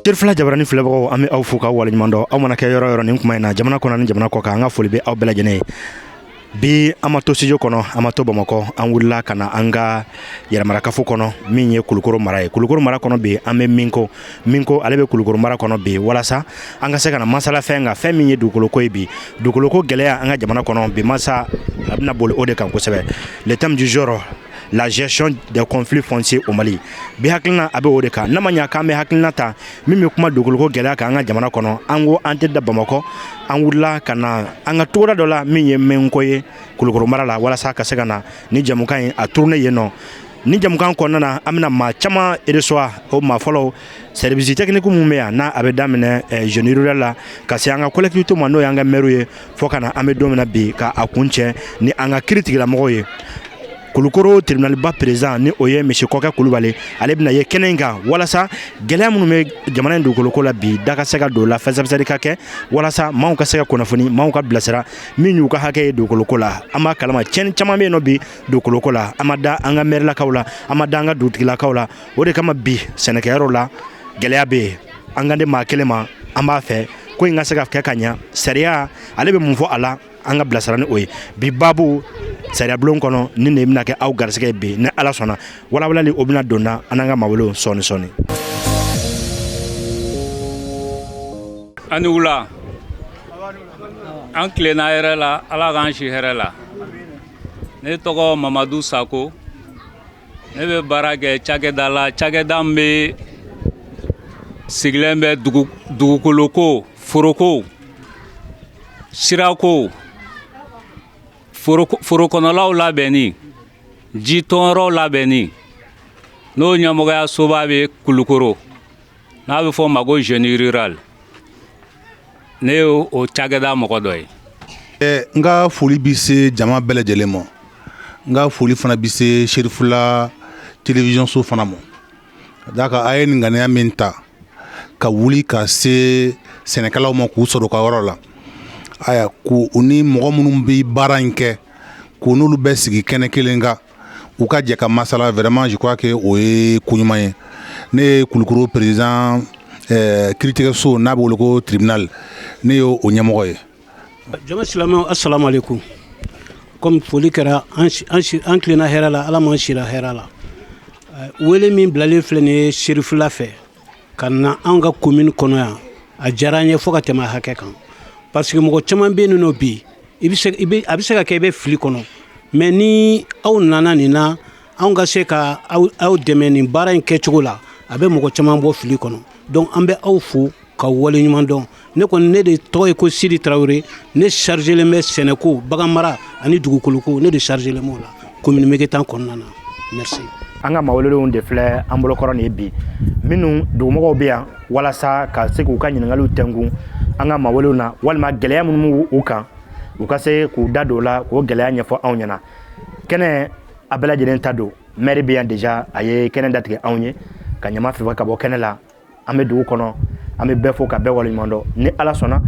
Serifila jabarani filɛbagaw, an bɛ aw fo k'aw waleɲuman dɔn. Aw mana kɛ yɔrɔ yɔrɔ nin kuma in na, jamana kɔnɔ ni jamana kɔ kan, an ka foli bɛ aw bɛɛ lajɛlen ye. Bi, an ma to studio kɔnɔ, an ma to Bamakɔ, an wulila ka na an ka yɛrɛmarakafo kɔnɔ, min ye Kulukoro mara ye. Kulukoro mara kɔnɔ bi, an bɛ Minko. Minko, ale bɛ Kulukoro mara kɔnɔ bi, walasa an ka se ka na masala fɛn kan, fɛn min ye dugukoloko ye. Bi, dugukoloko gɛlɛya an ka jamana kɔnɔ, bi masa a bɛna boli o de kan kosɛbɛ. Le thème du jour: la gestion des conflits fonciers au Mali. Bi hakilina a bɛ o de kan. N'a ma ɲa k'an bɛ hakilina ta min bɛ kuma dugukoloko gɛlɛya kan an ka jamana kɔnɔ, an ko an tɛ da Bamakɔ, an wulila ka na an ka togoda dɔ la, min ye Mɛnko ye Kulukoro mara la, walasa ka se ka na ni jamukan ye a tourner yen nɔ. Ni jamukan kɔnɔna na, an bɛna maa caman recevoir. O maa fɔlɔ, service technique mun bɛ yan, n'a a bɛ daminɛ génie rural la ka se an ka collectivité ma, n'o y'an ka maire ye, fo ka na an bɛ don min na bi, ka a kun cɛ ni an ka kiiri tigilamɔgɔw ye. Kulukoro tribunalba président, ni o ye monsieur Kɔkɛ Kulubali, ale bɛna ye kɛnɛ in kan, walasa gɛlɛya minnu bɛ jamana in dugukoloko la bi, da ka se ka don la, fɛsɛfɛsɛli ka kɛ, walasa maaw ka se ka kunnafoni, maaw ka bilasira min y'u ka hakɛ ye dugukoloko la. An b'a kalama, tiɲɛni caman bɛ yen nɔ bi dugukoloko la. An ma da an ka mɛrilakaw la, an ma da an ka dugutigilakaw la. O de kama bi, sɛnɛkɛyɔrɔ la gɛlɛya bɛ yen. An ka di maa kelen ma, an b'a fɛ ko in ka se ka kɛ ka ɲa. Sariya, ale bɛ mun fɔ a la? An ka bilasira ni o ye. Bi baabu, sariyabulon kɔnɔ, ni de bɛna kɛ aw garisɛgɛ bi, ni Ala sɔnna. Walawalali, o bɛna don na an n'an ka maawelew sɔɔni sɔɔni. An ni wula, an tilenna hɛrɛ la, Ala k'an si hɛrɛ la. Ne tɔgɔ Mamadu Sako. Ne bɛ baara kɛ cakɛda la, cakɛda min bɛ sigilen bɛ dugukoloko, foroko, sirako, forokɔnɔlaw labɛnni, jitɔnyɔrɔw labɛnni, n'o ɲɛmɔgɔya soba bɛ Kulukoro, n'a bɛ fɔ o ma ko génie rural. Ne ye o cakɛda mɔgɔ dɔ ye. N ka foli bɛ se jama bɛɛ lajɛlen ma. N ka foli fana bɛ se Serifula télévision so fana ma, ka d'a kan a ye nin ŋaniya min ta ka wuli ka se sɛnɛkɛlaw ma, k'u sɔrɔ u ka yɔrɔ la, aya, k'u ni mɔgɔ minnu bɛ baara in kɛ, k'u n'olu bɛɛ sigi kɛnɛ kelen kan, u ka jɛ ka masala, vraiment, je crois que o ye ko ɲuman ye. Ne ye Kulukoro président kiiritigɛso, n'a bɛ wele ko tribunal, ne ye o ɲɛmɔgɔ ye. Jama silamɛw, assalamu alaikum. Comme foli kɛra, an tilenna hɛrɛ la, Ala m'an sira hɛrɛ la. Wele min bilalen filɛ nin ye Serifula fɛ ka na an ka commune kɔnɔ yan, a diyara an ye fo ka tɛmɛ a hakɛ kan, parce que mɔgɔ caman bɛ yen nɔ bi, i bɛ se i bɛ a bɛ se ka kɛ i bɛ fili kɔnɔ, mais ni aw nana nin na, anw ka se ka aw dɛmɛ nin baara in kɛcogo la, a bɛ mɔgɔ caman bɔ fili kɔnɔ. Donc an bɛ aw fo ka waleɲuman dɔn. Ne kɔni, ne de tɔgɔ ye ko Sidi Tarawele. Ne chargelen bɛ sɛnɛko, baganmara ani dugukoloko. Ne de chargelen b'o la commune Megetan kɔnɔna na. Merci. An ka maa welelenw de filɛ an bolokɔrɔ nin ye bi, minnu dugumɔgɔw bɛ yan walasa ka se k'u ka ɲininkaliw tɛnkun an ka maa welelenw na, walima gɛlɛya minnu b'u kan, u ka se k'u da don o la, k'o gɛlɛya ɲɛfɔ anw ɲɛna. Kɛnɛ a bɛɛ lajɛlen ta don. Maire bɛ yan déjà, a ye kɛnɛ datigɛ anw ye ka ɲama fifa ka bɔ kɛnɛ la. An bɛ dugu kɔnɔ, an bɛ bɛɛ fo ka bɛɛ waleɲuman dɔn. Ni Ala sɔnna,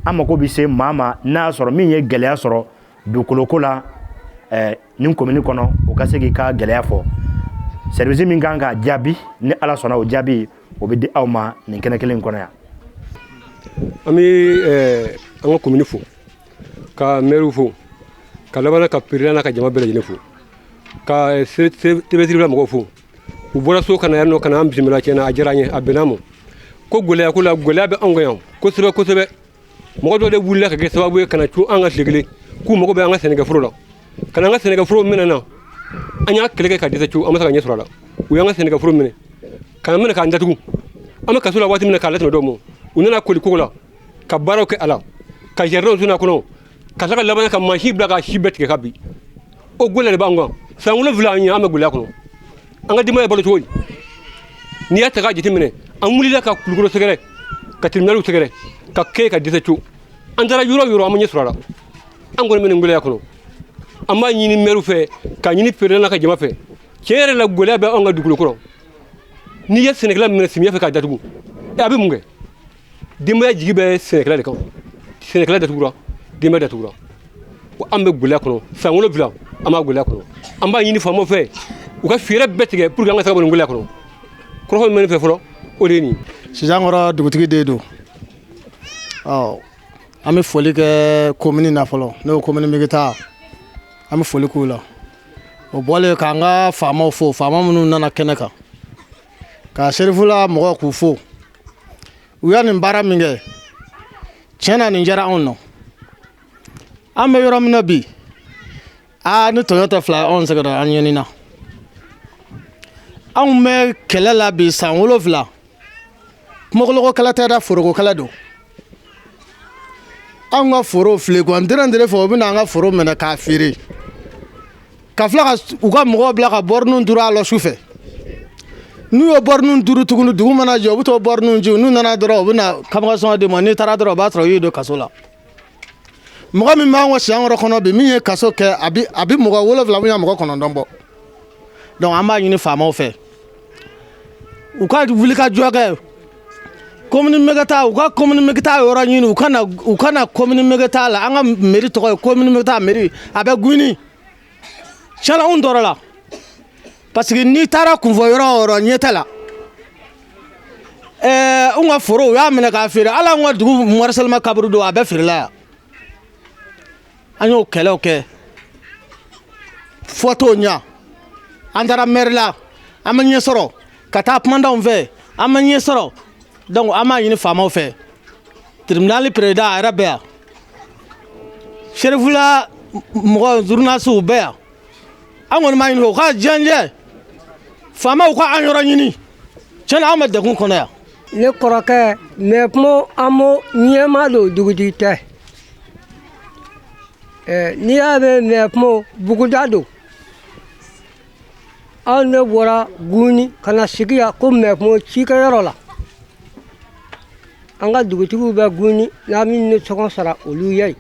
an mako bɛ se maa ma, n'a y'a sɔrɔ min ye gɛlɛya sɔrɔ dugukoloko la nin commune kɔnɔ, o ka se k'i ka gɛlɛya fɔ. Service min kan ka jaabi, ni Ala sɔnna, o jaabi o bɛ di aw ma nin kɛnɛ kelen in kɔnɔ yan. An bɛ an ka commune fo, ka maire fo, ka laban ka président n'a ka jama bɛɛ lajɛlen fo, ka TV mɔgɔw fo. U bɔra so ka na yan nɔ ka na an bisimila. Tiɲɛna, a diyara an ye, a bɛnna ma ko gɛlɛya ko la. Gɛlɛya bɛ anw kan yan kosɛbɛ kosɛbɛ. Mɔgɔ dɔ de wulila ka kɛ sababu ye ka na cun an ka tile kelen k'u mago bɛ an ka sɛnɛkɛforo la, ka na an ka sɛnɛkɛforo minɛ na. An y'a kɛlɛ kɛ ka dɛsɛ cu, an ma se ka ɲɛ sɔrɔ a la. U y'an ka sɛnɛkɛforo minɛ k'an minɛ k'an datugu. An bɛ kaso la waati min na, k'a latɛmɛ dɔw ma, u nana koli kogo la ka baaraw kɛ a la, ka jardinw tun a kɔnɔ, ka tila ka laban ka mansin bila ka si bɛɛ tigɛ ka bin. O gɛlɛya de b'an kan. San 7 an ye, an bɛ gɛlɛya kɔnɔ. An ka denbaya balo cogo di? N'i y'a ta k'a jateminɛ, an wulila ka Kulukoro sɛgɛrɛ, ka tribunaliw sɛgɛrɛ, ka kɛ ka dɛsɛ cu. An taara yɔrɔ o yɔrɔ, an ma ɲɛ sɔrɔ a la. An kɔni bɛ nin gɛlɛya kɔnɔ. An b'a ɲini maire fɛ, k'a ɲini président n'a ka jama fɛ. Tiɲɛ yɛrɛ la, gɛlɛya bɛ anw ka dugukolo kɔrɔ. N'i ye sɛnɛkɛla minɛ samiyɛ fɛ k'a datugu, a bɛ mun kɛ? Denbaya jigi bɛ sɛnɛkɛla de kan. Sɛnɛkɛla datugura, denbaya datugura. An bɛ gɛlɛya kɔnɔ san 7, an b'a gɛlɛya kɔnɔ. An b'a ɲini faamaw fɛ, u ka fɛɛrɛ bɛɛ tigɛ pour que an ka se ka bɔ nin gɛlɛya kɔnɔ. Kɔrɔfɔ min bɛ ne fɛ fɔlɔ, o de ye nin. Sisankɔrɔ dugutigi den don. Ɔ, an bɛ foli kɛ komini na fɔlɔ, n'o ye komini Migita, an bɛ foli k'u la. O bɔlen, k'an ka faamaw fo, faama minnu nana kɛnɛ kan, ka serifula mɔgɔw k'u fo. U y'a nin baara min kɛ, tiɲɛ na, nin diyara anw nɔ. An bɛ yɔrɔ min na bi, aa, ni tɔɲɔ tɛ fila ye, anw sɛgɛnna, an ɲɛnina. Anw bɛ kɛlɛ la bi san 7. Kumakoloko kɛlɛ tɛ dɛ, foroko kɛlɛ don. Anw ka foro file dere fɛ, u bɛna an ka foro minɛ k'a feere, ka tila ka u ka mɔgɔw bila ka bɔrɔninw turu a la su fɛ. N'u ye bɔrɔninw turu tuguni, dugu mana jɛ, u bɛ t'o bɔrɔninw ci. N'u nana dɔrɔn, u bɛna convocation d'i ma. N'i taara dɔrɔn, o b'a sɔrɔ u y'i don kaso la. Mɔgɔ min b'an ka Siyankɔrɔ kɔnɔ bi, min ye kaso kɛ, a bi mɔgɔ 7 ou mɔgɔ 9 bɔ. Donc an b'a ɲini faamaw fɛ, u ka wuli ka jɔ kɛ commune Meketa, u ka commune Meketa yɔrɔ ɲini, u ka na commune Meketa la. An ka mairie tɔgɔ ye commune Meketa mairie, a bɛ Gouini. Tiɲɛna, anw tɔɔrɔ la, parce que n'i taara kunfɔ yɔrɔ o yɔrɔ, ɲɛ tɛ la. Ɛɛ, anw ka foro, u y'a minɛ k'a feere. Hali an ka dugu morcellement kaburu don, a bɛɛ feerela yan. An y'o kɛlɛw kɛ fɔ t'o ɲa. An taara mairie la, an ma ɲɛ sɔrɔ. Ka taa kumadanw fɛ, an ma ɲɛ sɔrɔ. Donc an b'a ɲini faamaw fɛ, tribunal président a yɛrɛ bɛ yan, serifula mɔgɔ, journaliste bɛ yan. An kɔni b'a ɲini u ka diɲɛ faamaw ka an yɔrɔ ɲini. Tiɲɛna, an bɛ degun kɔnɔ yan. Ne kɔrɔkɛ mɛ kuma, an mo ɲɛma don, dugutigi tɛ. N'i y'a mɛn mɛ kuma, buguda don. Anw ne bɔra Guni ka na sigi yan ko mɛ kuma cikɛyɔrɔ la. An ka dugutigiw bɛ Guni n'a min ni sɔngɔ sara olu ye.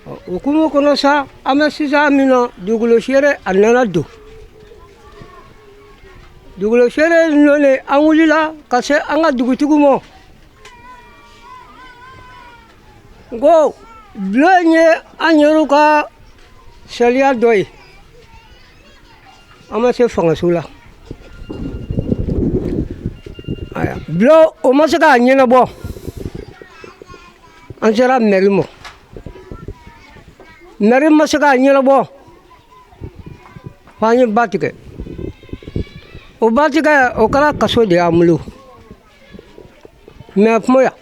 O hukumu kɔnɔ sa, an bɛ sisan min na, dugukolo seere a nana don. Dugukolo seere nɔlen, an wulila ka se an ka dugutigiw ma n ko bulon ye an yɛrɛw ka sariya dɔ ye. An ma se fangaso la, bulon o ma se k'a ɲɛnabɔ. An sera mɛri ma, mɛri ma se k'a ɲɛnabɔ, fo an ye ba tigɛ. O ba tigɛ, o kɛra kaso de y'an bolo. Mɛ kuma yan,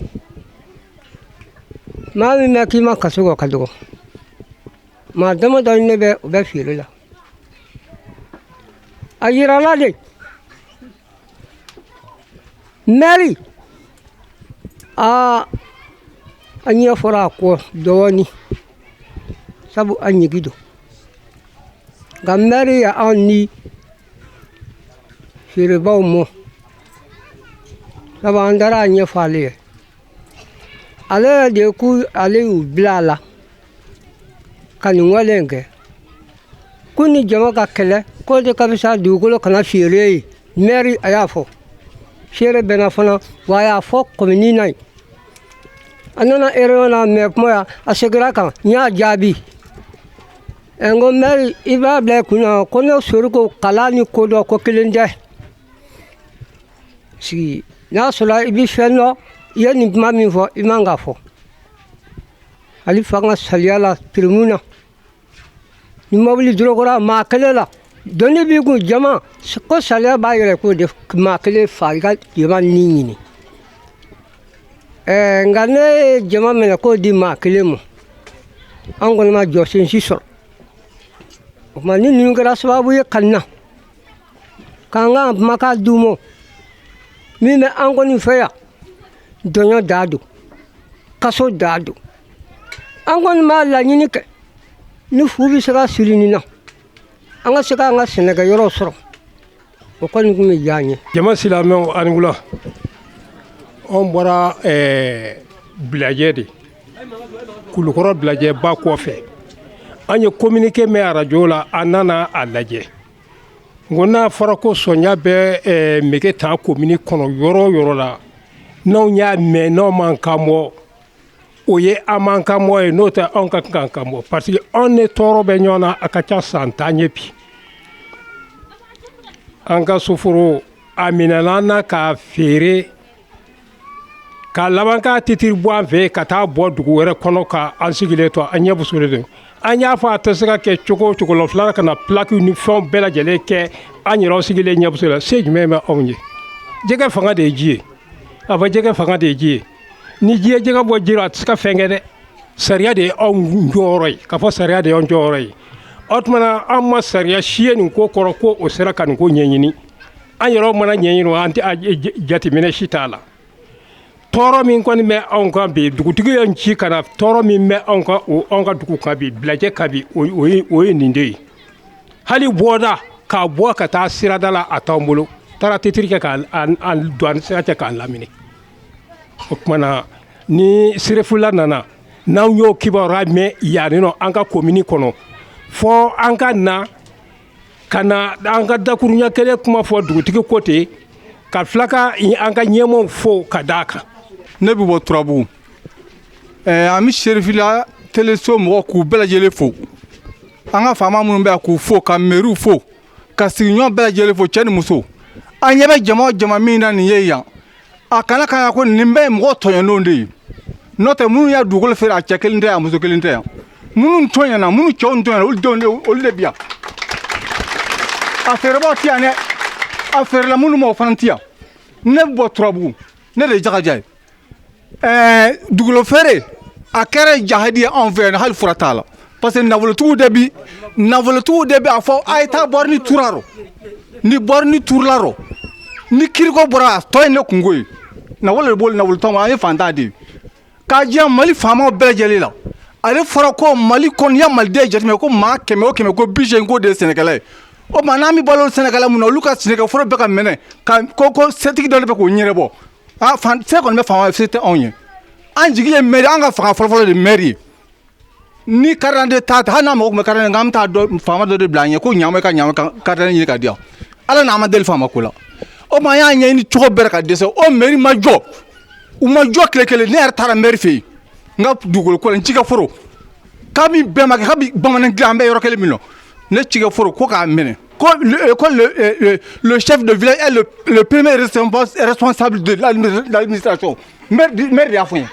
maa min bɛ k'i ma kaso kɔ ka dɔgɔ, maa damadɔ ne bɛ o bɛ feere la. A yirala de mɛri, aa, an ɲɛ fɔra a kɔ dɔɔni, sabu an ɲigi don. Nka mɛri ye anw ni feerebaw mɔ, sabu an taara a ɲɛfɔ ale ye. Ale yɛrɛ de ko ale y'u bila a la ka nin wale in kɛ, ko ni jama ka kɛlɛ k'o de ka fisa dugukolo kana feere ye. Mɛri a y'a fɔ seere bɛnna fana wa, a y'a fɔ komini na yen. A nana réunion na mɛ kuma yan, a seginna kan, n y'a jaabi n ko mɛri, i b'a bila i kun na ko ne sori ko kalan ni kodɔn ko kelen tɛ sigi. N'a sɔrɔ i bɛ fɛn dɔn, i ye nin kuma min fɔ, i man ka fɔ. Hali fa ka saliya la pirimu na, ni mobili dorokora maa kelen la, dɔnni b'i kun jama ko saliya b'a yɛrɛ k'o de maa kelen fa i ka jama ni ɲini. Nka ne ye jama minɛ k'o di maa kelen ma, an kɔni ma jɔsen si sɔrɔ. O tuma ni ninnu kɛra sababu ye ka na k'an ka kumakan d'u ma, min bɛ an kɔni fɛ yan, dɔɲɔ da don, kaso da don. An kɔni b'a laɲini kɛ ni fu bɛ se ka siri nin na, an ka se k'an ka sɛnɛkɛyɔrɔ sɔrɔ, o kɔni tun bɛ diya an ye. Jama silamɛw, ani wula. Anw bɔra Bilajɛ de, Kulukɔrɔ Bilajɛ ba kɔfɛ. An ye communiqué mɛn arajo la, an nana a lajɛ. N ko n'a fɔra ko sɔnya bɛ Megetan komini kɔnɔ yɔrɔ o yɔrɔ la, n'anw y'a mɛn, n'anw m'an kan bɔ, o ye an m'an kan bɔ ye. N'o tɛ, anw ka kan kan bɔ, parce que anw ni tɔɔrɔ bɛ ɲɔgɔn na, a ka ca san 10 ye bi. An ka soforo A minɛna an na k'a feere, k'a laban k'a titiri bɔ an fɛ ka taa bɔ dugu wɛrɛ kɔnɔ, ka an sigilen to an ɲɛ busulen don. An y'a fɔ a tɛ se ka kɛ cogo o cogo la, filanan ka na plaque ni fɛnw bɛɛ lajɛlen kɛ an yɛrɛw sigilen ɲɛ busu la. Se jumɛn bɛ anw ye? Jɛgɛ fanga de ye ji ye. A fɔ jɛgɛ fanga de ye ji ye. Ni ji ye jɛgɛ bɔ ji la, a tɛ se ka fɛn kɛ dɛ. Sariya de ye anw jɔyɔrɔ ye, k'a fɔ sariya de y'anw jɔyɔrɔ ye. O tuma na, an ma sariya si ye nin ko kɔrɔ ko o sera ka nin ko ɲɛɲini. An yɛrɛw mana ɲɛɲini, an tɛ jateminɛ si t'a la. Tɔɔrɔ min kɔni bɛ anw kan bi, dugutigi ye ci ka na, tɔɔrɔ min bɛ anw kan, o anw ka dugu kan bi, Bilajɛ kan bi, o ye nin de ye. Hali bɔda k'a bɔ ka taa sirada la, a t'anw bolo. Taara titiri kɛ k'an don an sira cɛ k'an lamini. O tuma na, ni Serifula nana, n'anw y'o kibaruya mɛn yan nɔ, an ka komini kɔnɔ, fɔ an ka na ka na an ka dakuruɲɛ kelen kuma fɔ dugutigi ko ten, ka tila ka an ka ɲɛmaaw fo ka d'a kan. Ne bɛ bɔ Turabu. An bɛ Serifila teleso mɔgɔw k'u bɛɛ lajɛlen fo, an ka faama minnu bɛ yan k'u fo, ka mɛriw fo, ka sigiɲɔgɔn bɛɛ lajɛlen fo, cɛ ni muso. An ɲɛ bɛ jama o jama min na nin ye yan, a kana kan ko nin bɛɛ ye mɔgɔ tɔɲɔnenw de ye. N'o tɛ, minnu y'a dugukolo feere, a cɛ kelen tɛ yan, a muso kelen tɛ yan. Minnu tɔɲɔna, minnu cɛw tɔɲɔna, olu denw de, olu de bi yan. A feerebaaw ti yan dɛ, a feerela minnu ma, o fana ti yan. Ne bɛ bɔ Turabugu, ne de ye Jakaja ye. Dugukolo feere a kɛra jahadi ye anw fɛ yan, hali fura t'a la, parce que nafolotigiw de bi a fɔ a ye taa bɔri ni tura rɔ, ni bɔri ni turula rɔ, ni kiriko bɔra, a tɔ ye ne kungo ye. Nafolo de b'olu, nafolo t'anw, an ye fantan de ye. K'a diya Mali faamaw bɛɛ lajɛlen la, ale fɔra ko Mali kɔnɔ, n'i ya maliden jateminɛ, ko maa 100 o 100, ko 80 k'o de ye sɛnɛkɛla ye. O tuma, n'an bɛ balo sɛnɛkɛla mun na, olu ka sɛnɛkɛforo bɛɛ ka minɛ ka ko setigi dɔ de bɛ k'o ɲɛnabɔ. A fan se kɔni bɛ faama, se tɛ anw ye. An jigi ye mɛri, an ka fanga fɔlɔfɔlɔ de mɛri ye. Ni carte d'identité ta, hali n'a mago tun bɛ carte d'identité, an bɛ taa dɔ faama dɔ de bila an ɲɛ ko ɲaamɛ ka ɲaamɛ ka carte d'identité ɲini ka di yan. Ala n'an ma deli faama ko la. O tuma, an y'a ɲɛɲini cogo bɛɛ ka dɛsɛ, o mɛri ma jɔ, u ma jɔ tile kelen. Ne yɛrɛ taara mɛri fɛ yen, n ka dugukolo ko la, n cikɛ foro k'a min bɛɛ ma kɛ kabi bamanan dilan, an bɛ yɔrɔ kelen min na, ne cikɛ foro ko k'a minɛ, ko le chef de village est le premier responsable de l'administration. Maire de y'a fɔ n ye,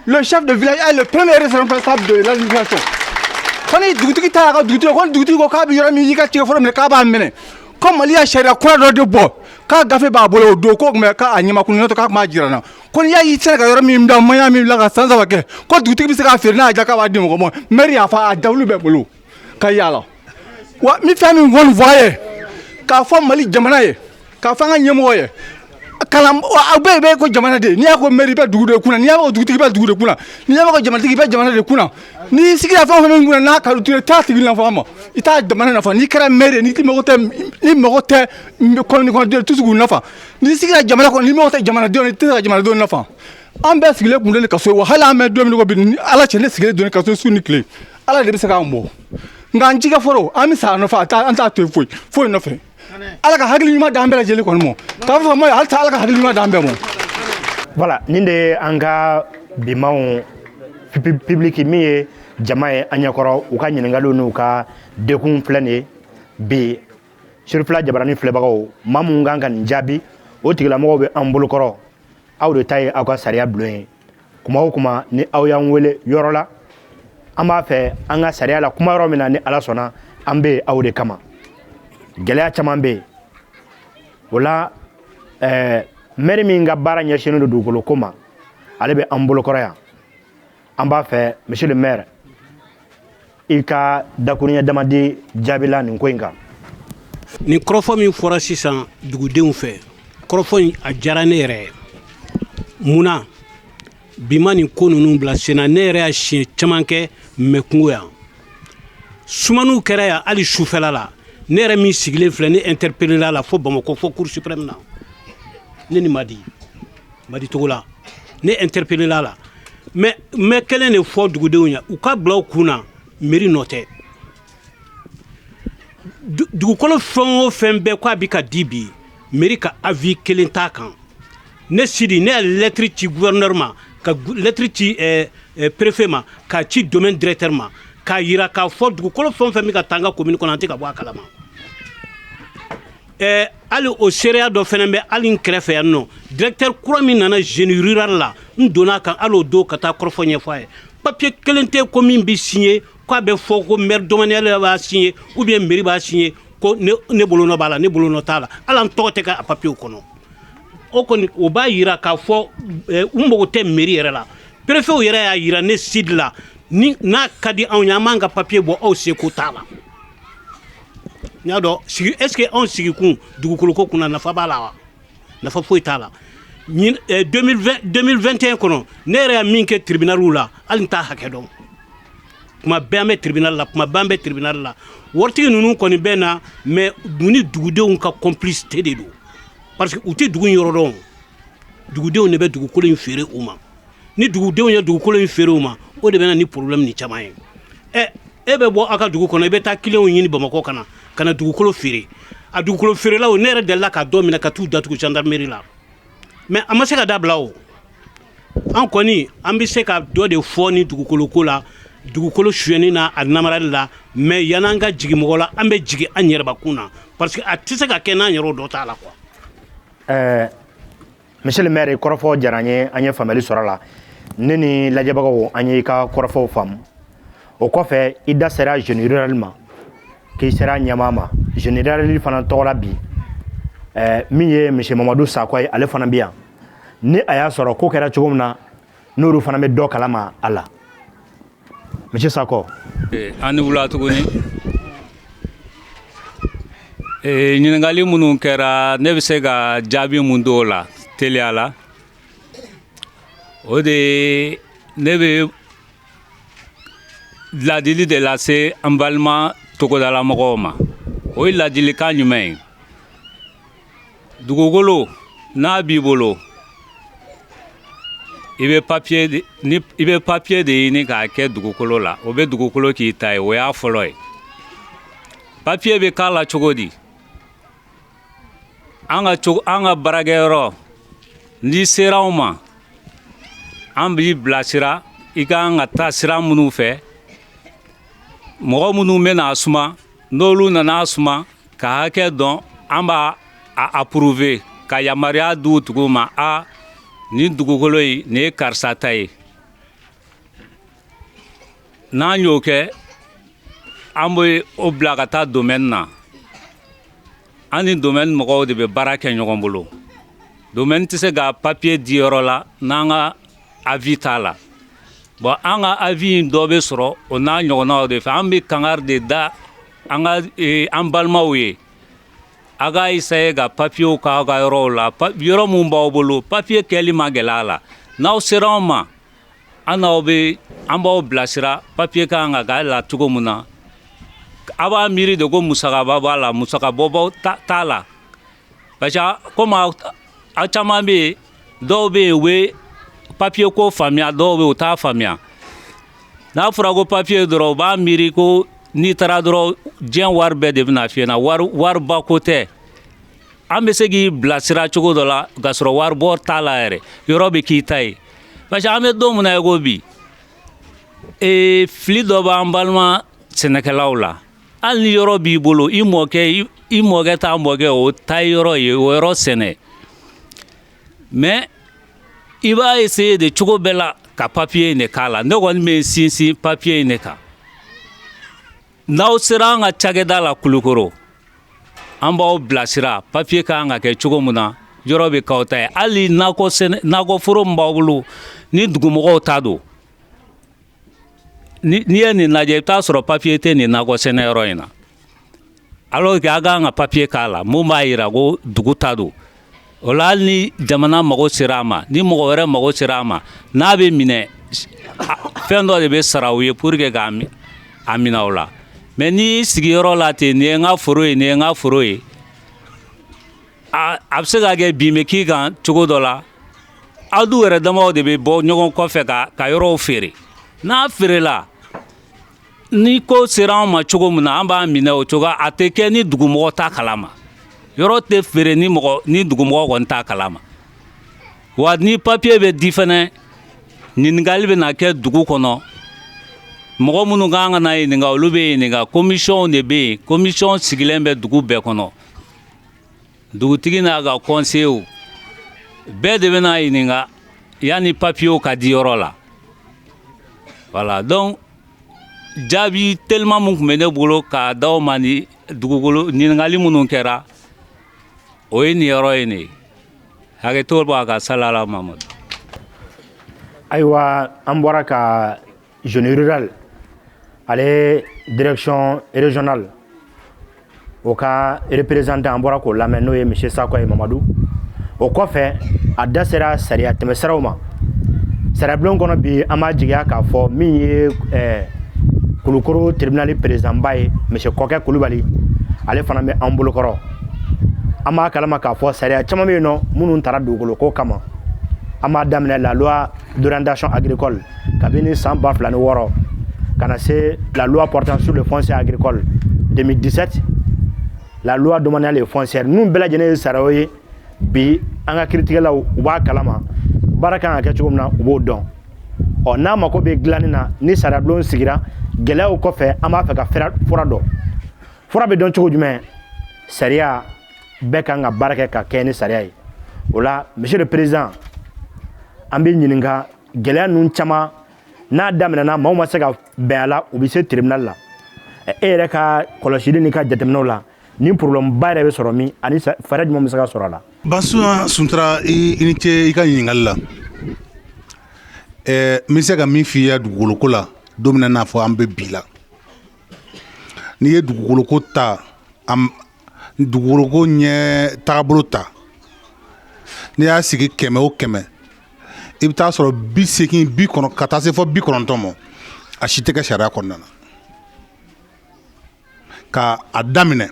le chef de village est le premier responsable de l'administration. Ko ni dugutigi taara a ka dugutigi, ko ni dugutigi ko k'a bɛ yɔrɔ min y'i ka cikɛ foro minɛ, k'a b'a minɛ, ko Mali ya sariya kura dɔ de bɔ, k'a gafe b'a bolo o don, ko tun bɛ k'a ɲɛmakulu tɛ, k'a tun b'a jira n na, ko n'i y'a ye i tɛ se ka yɔrɔ min bila, maɲa min bila ka san 3 kɛ, ko dugutigi bɛ se k'a feere n'a y'a diya, k'a b'a di mɔgɔ ma. Maire y'a fɔ, a dawulu bɛ bolo ka yaala. Wa n bɛ fɛn min kɔni fɔ a ye, k'a fɔ Mali jamana ye, k'a fɔ an ka ɲɛmɔgɔ ye, kalan aw bɛɛ bɛ ko jamana de. N'i y'a ko mairie, bɛ dugu de kunna. N'i y'a ko dugutigi, bɛ dugu de kunna. N'i y'a ko jamanatigi, bɛ jamana de kunna. N'i sigira fɛn o fɛn min kunna, n'a ka di i t'a tigi nafa ma, i t'a jamana nafa. N'i kɛra maire ye, n'i mago tɛ, n'i mago tɛ commune kɔnɔdenw, i tɛ se k'u nafa. N'i sigira jamana kɔnɔ, n'i mago tɛ jamanadenw, i tɛ se ka jamanadenw nafa. An bɛɛ sigilen kun don kaso wa, hali an bɛ don min ko bi, Ala cɛ, ne sigilen don kaso su ni tile, Ala de bɛ se k'an bɔ. Nka an jigɛ foro, an bɛ sa a nɔfɛ, an t'a to yen foyi foyi nɔfɛ. Ala ka hakili ɲuman d'an bɛɛ lajɛlen kɔni ma, k'a fɔ ma hali Ala ka hakili ɲuman d'an bɛɛ ma. Voilà, nin de ye an ka bimanw public min ye jama ye an ɲɛkɔrɔ, u ka ɲininkaliw n'u ka dekun filɛ nin ye bi. Serifila Jabarani filɛbagaw, maa mun kan ka nin jaabi, o tigilamɔgɔw bɛ an bolokɔrɔ. Aw de ta ye aw ka sariya bulon ye. Kuma o kuma ni aw y'an wele yɔrɔ la, an b'a fɛ an ka sariya la kuma yɔrɔ min na, ni Ala sɔnna, an bɛ yen aw de kama. Gɛlɛya caman bɛ yen o la. Maire min ka baara ɲɛsinnen don dugukolo ko ma, ale bɛ an bolokɔrɔ yan. An b'a fɛ, monsieur le maire, i ka dakuruɲɛ dama di jaabi la nin ko in kan. Nin kɔrɔfɔ min fɔra sisan dugudenw fɛ, kɔrɔfɔ in a diyara ne yɛrɛ ye. Munna bi ma nin ko ninnu bila sen na? Ne yɛrɛ y'a siɲɛ caman kɛ mɛ kungo yan, sumaniw kɛra yan, hali sufɛla la. Ne yɛrɛ min sigilen filɛ, ne interpellé la fo Bamakɔ, fo Cour suprême na. Ne ni Madi Madi Togola, ne interpellé la. Mais n bɛ kelen de fɔ dugudenw ye, u ka bila u kun na, mairie nɔ tɛ. Dugukolo fɛn o fɛn bɛɛ k'a bi ka di bi, mairie ka avis kelen t'a kan. Ne Sidi, ne ye lettre ci gouverneur ma, ka lettre ci préfet ma, k'a ci domaine directeur ma, k'a yira k'a fɔ dugukolo fɛn o fɛn bɛ ka taa an ka commune kɔnɔ, an tɛ ka bɔ a kalama. Hali o seereya dɔ fana bɛ hali n kɛrɛfɛ yan nɔ, directeur kura min nana génie rural la, n donna a kan hali o don ka taa kɔrɔfɔ ɲɛfɔ a ye. Papier kelen tɛ ko min bɛ signé, k'a bɛ fɔ ko maire domanial b'a signé ou bien mairie b'a signé, ko ne bolonɔ b'a la. Ne bolonɔ t'a la, hali an tɔgɔ tɛ kɛ a papier kɔnɔ. O kɔni, o b'a yira k'a fɔ u mago tɛ mairie yɛrɛ la. Préfet yɛrɛ y'a yira ne sidi la, ni n'a ka di anw ye, an b'an ka papier bɔ, aw seko t'a la. N y'a dɔn sigi, est ce que anw sigikun dugukolo ko kunna, nafa b'a la wa? Nafa foyi t'a la. 2020, 2021 kɔnɔ, ne yɛrɛ ye min kɛ tribunal la, hali n t'a hakɛ dɔn. Kuma bɛɛ an bɛ tribunal la, kuma bɛɛ an bɛ tribunal la. Waritigi ninnu kɔni bɛ na, mais u ni dugudenw ka complicité de don, parce que u tɛ dugu in yɔrɔ dɔn. Dugudenw de bɛ dugukolo in feere u ma. Ni dugudenw ye dugukolo in feere u ma, o de bɛ na ni problème ni caman ye. Ɛ, e bɛ bɔ aw ka dugu kɔnɔ, i bɛ taa clientw ɲini Bamakɔ ka na dugukolo feere. A dugukolo feerelaw, ne yɛrɛ delila ka dɔ minɛ ka t'u datugu gendarmerie la, mais a ma se ka dabila. O an kɔni, an bɛ se ka dɔ de fɔ ni dugukolo ko la, dugukolo suyɛnni na, a namarali la, mais yan'an ka jigin mɔgɔ la, an bɛ jigin an yɛrɛbakun na, parce que a tɛ se ka kɛ n'an yɛrɛw dɔ t'a la quoi. Monsieur le maire, kɔrɔfɔ diyara n ye, an ye faamuyali sɔrɔ a la. Ne ni lajɛbagaw, an ye i ka kɔrɔfɔw faamu. O kɔfɛ, i da sera génie rural ma, k'i sera ɲɛmaa ma génie rural fana tɔgɔ la bi. Min ye monsieur Mamadu Sakɔ ye, ale fana bɛ yan. Ni a y'a sɔrɔ ko kɛra cogo min na, n'olu fana bɛ dɔ kalama a la. Monsieur Sakɔ. An ni wula tuguni. Ɲininkali minnu kɛra, ne bɛ se ka jaabi mun d'o la teliya la, o de ye, ne bɛ ladili de lase an balima togodalamɔgɔw ma. O ye ladilikan jumɛn ye? Dugukolo n'a b'i bolo, i bɛ papiye de, ni i bɛ papiye de ɲini k'a kɛ dugukolo la, o bɛ dugukolo k'i ta ye. O y'a fɔlɔ ye. Papiye bɛ k'a la cogo di? An ka cogo, an ka baarakɛyɔrɔ, n'i sera anw ma, an b'i bilasira i ka kan ka taa sira minnu fɛ. Mɔgɔ minnu bɛna suma, n'olu nana suma ka hakɛ dɔn, an b'a a approuver ka yamaruya di u tigiw ma: a nin dugukolo in, nin ye karisa ta ye. N'an y'o kɛ, an bɛ o bila ka taa domaine na. An ni domaine mɔgɔw de bɛ baara kɛ ɲɔgɔn bolo. Domaine tɛ se ka papier di yɔrɔ la n'an ka avis t'a la. Bon, an ka avis in dɔ bɛ sɔrɔ o n'a ɲɔgɔnnaw de fɛ. An bɛ kangari de da an ka an balimaw ye: a ka essayer ka papiyew k'aw ka yɔrɔw la. Yɔrɔ mun b'aw bolo, papiye kɛli ma gɛlɛ a la. N'aw sera anw ma, an n'aw bɛ, an b'aw bilasira papiye kan ka k'a la cogo min na. A b'a miiri de ko musakaba b'a la, musakabɔ t'a la, parce que komi aw caman bɛ yen, dɔw bɛ yen, u bɛ papiye ko faamuya, dɔw bɛ yen, u t'a faamuya. N'a fɔra ko papiye dɔrɔn, u b'a miiri ko n'i taara dɔrɔn, diɲɛ wari bɛɛ de bɛna f'i ɲɛna. Wari, wariba ko tɛ. An bɛ se k'i bilasira cogo dɔ la k'a sɔrɔ waribɔ t'a la yɛrɛ, yɔrɔ bɛ k'i ta ye. Parce que an bɛ don min na i ko bi, fili dɔ b'an balima sɛnɛkɛlaw la. Hali ni yɔrɔ b'i bolo, i mɔkɛ, i mɔkɛ t'a mɔkɛ, o ta yɔrɔ ye, o yɔrɔ sɛnɛ, mais i b'a essayer de cogo bɛɛ la ka papiye in de k'a la. Ne kɔni bɛ sinsin papiye in de kan. N'aw sera an ka cakɛda la Kulukoro, an b'aw bilasira papiye kan ka kɛ cogo min na, yɔrɔ bɛ k'aw ta ye. Hali nakɔ sɛnɛ, nakɔforo min b'aw bolo ni dugumɔgɔw ta don, n'i ye nin lajɛ, i bɛ taa sɔrɔ papiye tɛ nin nakɔ sɛnɛyɔrɔ in na, alors que a kan ka papiye k'a la mun b'a yira ko dugu ta don. O la, hali ni jamana mago sera a ma, ni mɔgɔ wɛrɛ mago sera a ma, n'a bɛ minɛ, fɛn dɔ de bɛ sara u ye pour que k'a a minɛ o la. Mais n'i y'i sigi yɔrɔ la ten, nin ye n ka foro ye, nin ye n ka foro ye, a bɛ se ka kɛ bin bɛ k'i kan cogo dɔ la. Aw du yɛrɛ damaw de bɛ bɔ ɲɔgɔn kɔfɛ ka yɔrɔw feere. N'a feerela, ni ko sera anw ma cogo min na, an b'a minɛ o cogo. A tɛ kɛ ni dugumɔgɔ t'a kalama. Yɔrɔ tɛ feere ni mɔgɔ ni dugumɔgɔ kɔni t'a kalama. Wa ni papiye bɛ di fɛnɛ, ɲininkali bɛ na kɛ dugu kɔnɔ. Mɔgɔ minnu kan ka na ɲininka, olu bɛ ɲininka. Commission de bɛ yen, commission sigilen bɛ dugu bɛɛ kɔnɔ. Dugutigi n'a ka conseillers bɛɛ de bɛna ɲininka yanni papiyew ka di yɔrɔ la. Voilà, donc jaabi tellement mun tun bɛ ne bolo k'a d'aw ma ni dugukolo ɲininkali minnu kɛra, o ye nin yɔrɔ ye. Nin ye hakɛto b'a ka salala Mamadu. Ayiwa, an bɔra ka génie rural ale direction régionale o ka représentant, an bɔra k'o lamɛn, n'o ye monsieur Sako ye Mamadu. O kɔfɛ, a da sera sariya tɛmɛsiraw ma sariyabulon kɔnɔ. Bi, an b'a jigiya k'a fɔ min ye Kulukoro tribunal président ba ye, monsieur Kɔkɛ Kulubali, ale fana bɛ an bolokɔrɔ. An b'a kalama k'a fɔ sariya caman bɛ yen nɔ minnu taara dugukolo ko kama. An b'a daminɛ la loi d'orientation agricole kabini san 2006 ka na se la loi portant sur le foncier agricole 2017, la loi domaniale et foncière. Ninnu bɛɛ lajɛlen ye sariyaw ye. Bi, an ka kiiritigɛlaw, u b'a kalama baara kan ka kɛ cogo min na, u b'o dɔn. Ɔ, n'a mako bɛ dilanni na ni sariyabulon sigira gɛlɛyaw kɔfɛ, an b'a fɛ ka fura dɔn. Fura bɛ dɔn cogo jumɛn? Sariya bɛɛ kan ka baara kɛ ka kɛ ni sariya ye. O la, monsieur le président, an bɛ ɲininka gɛlɛya ninnu caman n'a daminɛna, maaw ma se ka bɛn a la, u bɛ se tribunal la. E yɛrɛ ka kɔlɔsili n'i ka jateminɛw la, ni problème ba yɛrɛ bɛ sɔrɔ min ani fɛɛrɛ jumɛn bɛ se ka sɔrɔ a la? Basuman Suntara, i ni ce i ka ɲininkali la. N bɛ se ka min f'i ye dugukoloko la, don min na n'a fɔ an bɛ bi la, n'i ye dugukoloko ta, dugukoloko ɲɛ taabolo ta, n'i y'a sigi 100 o 100, i bɛ taa sɔrɔ 80 bi kɔnɔ ka taa se fɔ 90 ma, a si tɛ kɛ sariya kɔnɔna na. Ka a daminɛ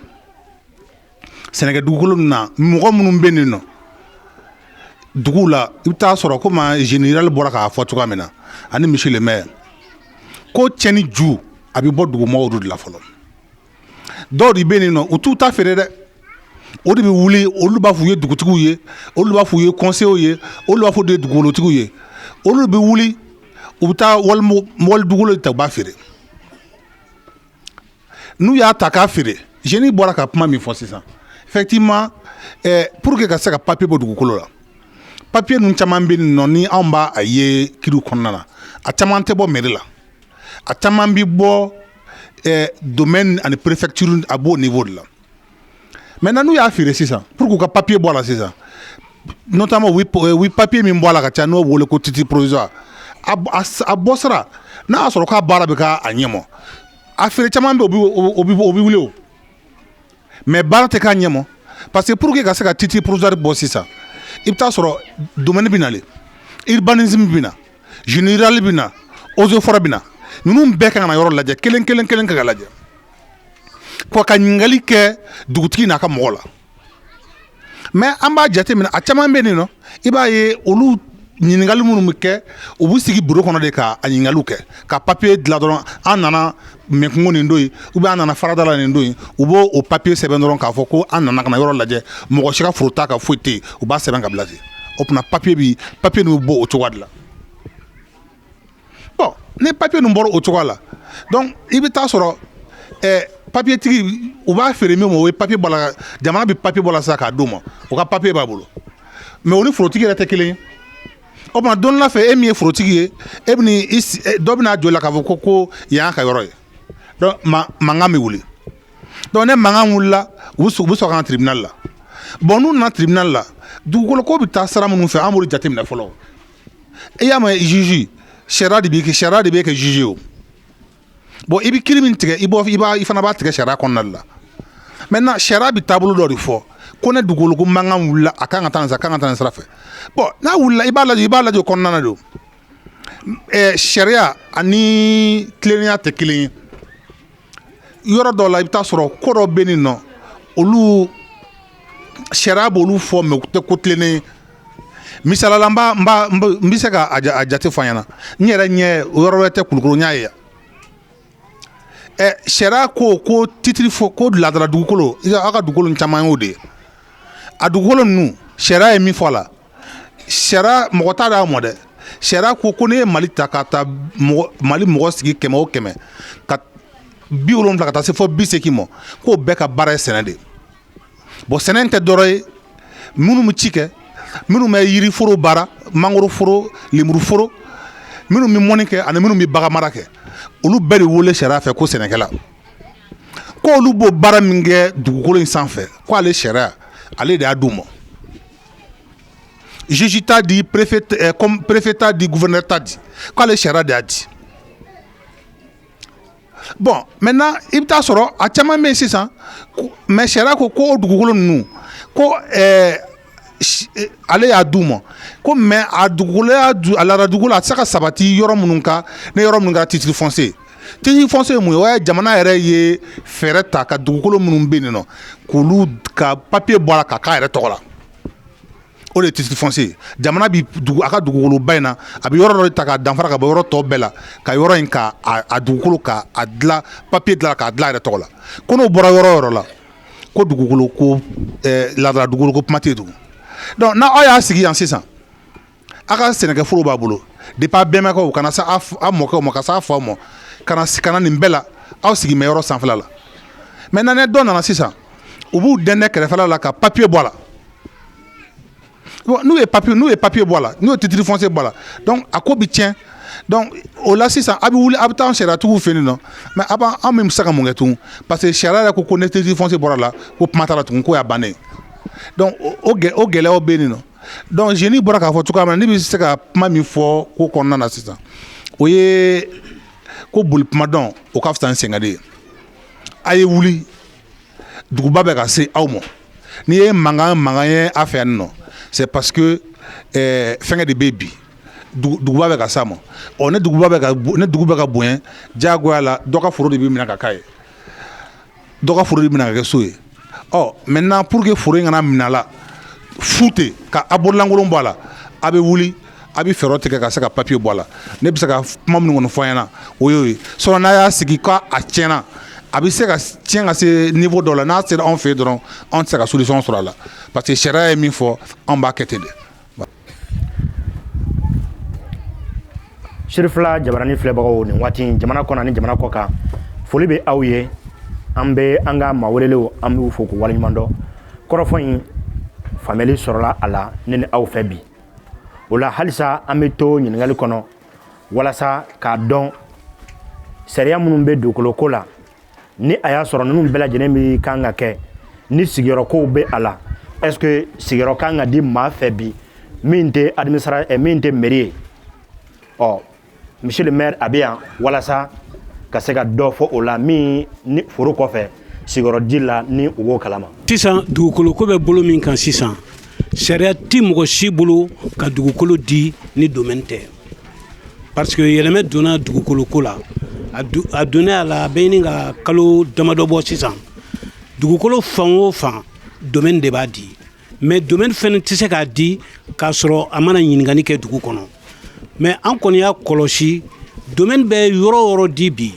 sɛnɛkɛ dugukolo na, mɔgɔ minnu bɛ nin nɔ duguw la, i bɛ taa sɔrɔ komi général bɔra k'a fɔ cogoya min na ani monsieur le maire, ko cɛnni ju a bɛ bɔ dugumɔgɔw de la fɔlɔ. Dɔw de bɛ nin nɔ, u t'u ta feere dɛ. O de bɛ wuli, olu b'a fɔ u ye dugutigiw ye, olu b'a fɔ u ye conseillers ye, olu b'a fɔ de ye dugukolotigiw ye. Olu bɛ wuli, u bɛ taa wali dugukolo ta, u b'a feere. N'u y'a ta k'a feere, génie bɔra ka kuma min fɔ sisan, effectivement, pour que ka se ka papier bɔ dugukolo la, papier ninnu caman bɛ nin nɔ ni anw b'a a ye kiriw kɔnɔna na, a caman tɛ bɔ mairie la, a caman bɛ bɔ domaine ani préfecture, a b'o niveau de la. Maintenant, n'u y'a feere sisan, pour k'u ka papier bɔ a la sisan, notamment u bɛ papier min bɔ a la ka ca, n'o wele ko titre provisoire, a bɔ sira n'a y'a sɔrɔ k'a baara bɛ k'a ɲɛmɔ, a feere caman bɛ, o bɛ wuli o, mais baara tɛ k'a ɲɛmɔ, parce que pour que ka se ka titre provisoire bɔ sisan, i bɛ taa sɔrɔ domaine bɛ nalen, urbanisme bɛ na, général bɛ na, eaux et forêts bɛ na. Ninnu bɛɛ kan ka na yɔrɔ lajɛ kelen kelen kelen ka lajɛ kɔ ka ɲininkali kɛ dugutigi n'a ka mɔgɔ la. Mais an b'a jateminɛ, a caman bɛ nin nɔ, i b'a ye olu ɲininkali minnu bɛ kɛ, u b'u sigi bureau kɔnɔ de ka a ɲininkaliw kɛ, ka papier dilan dɔrɔn. An nana mɛnkungo nin don yen, ou bien an nana farada la nin don yen, u b'o o papier sɛbɛn dɔrɔn k'a fɔ ko an nana ka na yɔrɔ lajɛ, mɔgɔ si ka foro t'a kan, foyi tɛ yen, u b'a sɛbɛn ka bila ten. O tuma papier ninnu bɛ bɔ o cogoya de la. Bon, ni papier ninnu bɔra o cogoya la, donc i bɛ taa sɔrɔ papier tigi, u b'a feere min ma, o ye papier bɔ la, jamana bɛ papier bɔ la sisan k'a d'u ma, o ka papier b'a bolo, mais o ni forotigi yɛrɛ tɛ kelen ye. O tuma, don dɔ la fɛ, e min ye forotigi ye, e bɛ i dɔ bɛna jɔ la k'a fɔ ko yan y'a ka yɔrɔ ye. Donc mankan bɛ wuli. Donc ne mankan wulila, u bɛ sɔrɔ ka na tribunal la. Bon, n'u nana tribunal la, dugukolo ko bɛ taa sira minnu fɛ, an b'olu jateminɛ fɔlɔ. E y'a mɛn, juge, sariya de b'i kɛ, sariya de bɛ kɛ juge o. Bon, i bɛ kiiri min tigɛ, i b'o i b'a i fana b'a tigɛ sariya kɔnɔna de la. Maintenant, sariya bɛ taabolo dɔ de fɔ ko ne dugukolo ko mankan wulila, a kan ka taa nin sira, a kan ka taa nin sira fɛ. Bon, n'a wulila, i b'a lajɛ o kɔnɔna na de. Sariya ani tilennenya tɛ kelen ye. Yɔrɔ dɔw la, i bɛ taa sɔrɔ ko dɔ bɛ nin nɔ, olu sariya b'olu fɔ, mais u tɛ ko tilennen ye. Misali la, n b'a n b'a n bɛ se ka a jate fɔ an ɲɛna. N yɛrɛ ɲɛ, yɔrɔ wɛrɛ tɛ, Kulukoro, n y'a ye yan. Sariya ko titre fɔ ko laadala dugukolo, aw ka dugukolo caman y'o de ye. A dugukolo ninnu, sariya ye min fɔ a la, sariya mɔgɔ t'a d'a mɔ dɛ. Sariya ko n'i ye Mali ta ka taa mɔgɔ Mali mɔgɔ sigi 100 o 100, ka 70 ka taa se fɔ 80 ma, k'o bɛɛ ka baara ye sɛnɛ de ye. Bon, sɛnɛ tɛ dɔrɔn ye. Minnu bɛ ci kɛ, minnu bɛ yiriforo baara, mangoroforo, lemuruforo, minnu bɛ mɔni kɛ ani minnu bɛ baganmara kɛ, olu bɛɛ de wele sariya fɛ ko sɛnɛkɛla. Ko olu b'o baara min kɛ dugukolo in sanfɛ, ko ale sariya, ale de y'a d'u ma. Juge t'a di, préfet, comme préfet t'a di, gouverneur t'a di, k'ale sariya de y'a di. Bon, maintenant i bɛ taa sɔrɔ a caman bɛ yen sisan, mais sariya ko ko o dugukolo ninnu ko ale y'a d'u ma ko, mais a dugukolo y'a a laada dugukolo, a tɛ se ka sabati yɔrɔ minnu kan, ni yɔrɔ minnu kɛra titre foncier. Titre foncier ye mun ye? O ye jamana yɛrɛ ye fɛɛrɛ ta ka dugukolo minnu bɛ yen nɔ, k'olu ka papier bɔ a la ka k'a yɛrɛ tɔgɔ la, o de ye titre foncier ye. Jamana bi dugu a ka dugukoloba in na, a bɛ yɔrɔ dɔ ta k'a danfara ka bɔ yɔrɔ tɔ bɛɛ la, ka yɔrɔ in ka a dugukolo ka a dilan, papier dilan k'a dilan a yɛrɛ tɔgɔ la. Ko n'o bɔra yɔrɔ o yɔrɔ la, ko dugukolo ko laadala dugukolo ko kuma tɛ yen tugun. Donc n'a aw y'a sigi yan sisan, a ka sɛnɛkɛforo b'a bolo depuis a bɛnbakɛw ka na se a mɔkɛw ma, ka se a faw ma, ka na nin bɛɛ la, aw sigi bɛ yɔrɔ sanfɛla la. Maintenant ni dɔ nana sisan, u b'u dɛndɛn kɛrɛfɛla la ka papier bɔ a la. Bon, n'u ye papier bɔ a la, n'u ye titre foncier bɔ a la, donc a ko bi tiɲɛ. Donc o la sisan, a bɛ wuli, a bɛ taa sariyatigiw fɛ yen nɔ, mais a b'an, anw bɛ se ka mun kɛ tugun? Parce que sariya yɛrɛ ko ko ni titre foncier bɔra a la, ko kuma t'a la tugun, ko y'a bannen. Donc o gɛlɛyaw bɛ yen nɔ. Donc jeune bɔra k'a fɔ cogoya min na, ne bɛ se ka kuma min fɔ ko kɔnɔna na sisan, o ye ko boli kuma dɔn, o ka fisa ni senkadi ye. A ye wuli, duguba bɛ ka se aw ma. N'i ye mankan mankan ye a fɛ yan nɔ, c'est parce que fɛnkɛ de bɛ bi, duguba bɛ ka s'a ma. Ɔ, ne dugu bɛ ka bonya diyagoya la, dɔ ka foro de bɛ minɛ ka k'a ye, dɔ ka foro de bɛ minɛ ka kɛ so ye. Ɔ, maintenant pour que foro in kana minɛ a la fu ten, ka a bololankolon bɔ a la, a bɛ wuli, a bɛ fɛɛrɛ tigɛ ka se ka papier bɔ a la. Ne bɛ se ka kuma minnu kɔni fɔ an ɲɛna, o y'o ye. Sinon n'a y'a sigi k'a a tiɲɛna, a bɛ se ka tiɲɛ ka se niveau dɔ la, n'a sera anw fɛ yen dɔrɔn, anw tɛ se ka solution sɔrɔ a la, parce que sariya ye min fɔ, anw b'a kɛ ten de. Sirifila jabarani filɛbagaw, nin waati jamana kɔnɔ ni jamana kɔ kan, foli bɛ aw ye. An bɛ an ka maa welelenw, an b'u fo k'u waleɲuman dɔn. Kɔrɔfɔ in faamuyali sɔrɔla a la ne ni aw fɛ bi. O la halisa, an bɛ to ɲininkali kɔnɔ walasa k'a dɔn sariya minnu bɛ dugukolo ko la, ni a y'a sɔrɔ ninnu bɛɛ lajɛlen bɛ kan ka kɛ ni sigiyɔrɔkow bɛ a la. Est ce que sigiyɔrɔ kan ka di maa fɛ bi min tɛ administra min tɛ mairie ye? Ɔ, monsieur le maire, a bɛ yan walasa ka se ka dɔ fɔ o la, min ni foro kɔfɛ sigiyɔrɔ di la, ni u b'o kalama. Sisan dugukolo ko bɛ bolo min kan sisan, sariya ti mɔgɔ si bolo ka dugukolo di ni domaine tɛ, parce que yɛlɛmɛ donna dugukolo ko la. A donnen a la, a bɛ ɲini ka kalo damadɔ bɔ sisan. Dugukolo fan o fan, domaine de b'a di, mais domaine fɛnɛ tɛ se k'a di k'a sɔrɔ a mana ɲininkali kɛ dugu kɔnɔ. Mais an kɔni y'a kɔlɔsi, domaine bɛ yɔrɔ o yɔrɔ di bi,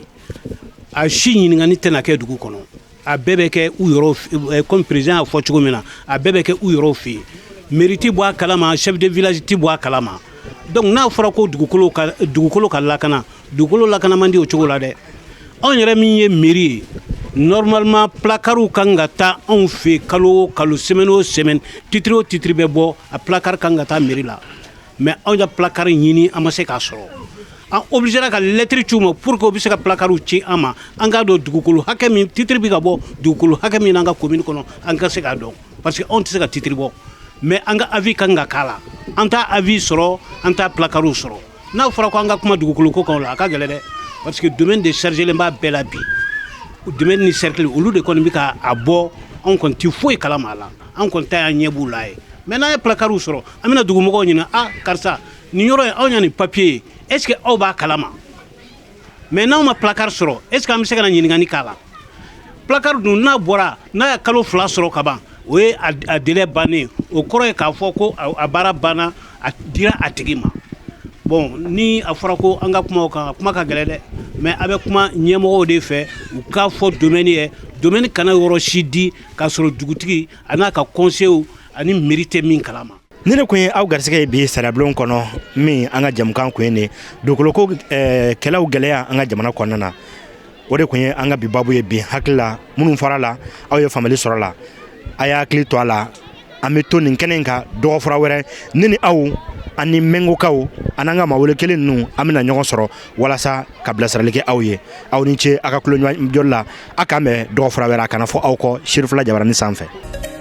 a si ɲininkali tɛna kɛ dugu kɔnɔ. A bɛɛ bɛ kɛ u yɔrɔ, comme président y'a fɔ cogo min na, a bɛɛ bɛ kɛ u yɔrɔ fɛ yen. Mairie ti bɔ a kalama, chef de village ti bɔ a kalama. Donc n'a fɔra ko dugukolo ka lakana, dugukolo lakana man di o cogo la dɛ. Anw yɛrɛ min ye mairie ye, normalement placards kan ka taa anw fɛ kalo o kalo, semaine o semaine, titre o titre bɛ bɔ, a placard kan ka taa mairie la. Mais anw ya placard ɲini, an ma se k'a sɔrɔ. An obligera ka lettre ci u ma pour que u bɛ se ka placards ci an ma, an k'a dɔn dugukolo hakɛ min titre bɛ ka bɔ, dugukolo hakɛ min n'an ka commune kɔnɔ, an ka se k'a dɔn, parce que anw tɛ se ka titre bɔ, mais an ka avis kan ka k'a la. An t'a avis sɔrɔ, an t'a placards sɔrɔ. N'a fɔra ko an ka kuma dugukolo ko kan, o la a ka gɛlɛn dɛ, parce que domaine de chargelen b'a bɛɛ la bi. Domaine ni cercle, olu de kɔni bɛ ka a bɔ. Anw kɔni ti foyi kalama a la, an kɔni ta y'an ɲɛ b'u la ye. Mais n'an ye placards sɔrɔ, an bɛna dugumɔgɔw ɲininka: a karisa, nin yɔrɔ in, anw y'a nin papier ye, est ce que aw b'a kalama? Mais n'anw ma placard sɔrɔ, est ce que an bɛ se ka na ɲininkali k'a la? Placard dun, n'a bɔra, n'a ye kalo 2 sɔrɔ ka ban, o ye a délai bannen. O kɔrɔ ye k'a fɔ ko a baara banna, a dira a tigi ma. Bon, ni a fɔra ko an ka kuma o kan, a kuma ka gɛlɛn dɛ. Mais a bɛ kuma ɲɛmɔgɔw de fɛ, u k'a fɔ domaine ye, domaine kana yɔrɔ si di k'a sɔrɔ dugutigi a n'a ka conseil ani mairie tɛ min kalama. Ni ne kun ye aw garisɛgɛ ye bi sariyabulon kɔnɔ, min an ka jamukan kun ye nin dugukoloko kɛlɛw gɛlɛya an ka jamana kɔnɔna na, o de kun ye an ka bi babu ye bi. Hakili la, minnu fɔra la, aw ye faamuyali sɔrɔ la. A y'a hakili to a la. An bɛ to nin kɛnɛ in kan dɔgɔfura wɛrɛ, ne ni aw ani Mɛngokaw ani an ka maa wele kelen ninnu, an bɛna ɲɔgɔn sɔrɔ walasa ka bilasirali kɛ aw ye. Aw ni ce aw ka tulomajɔ la. A k'an bɛn dɔgɔfura wɛrɛ, a kana fɔ aw kɔ Serifula Jabarani sanfɛ.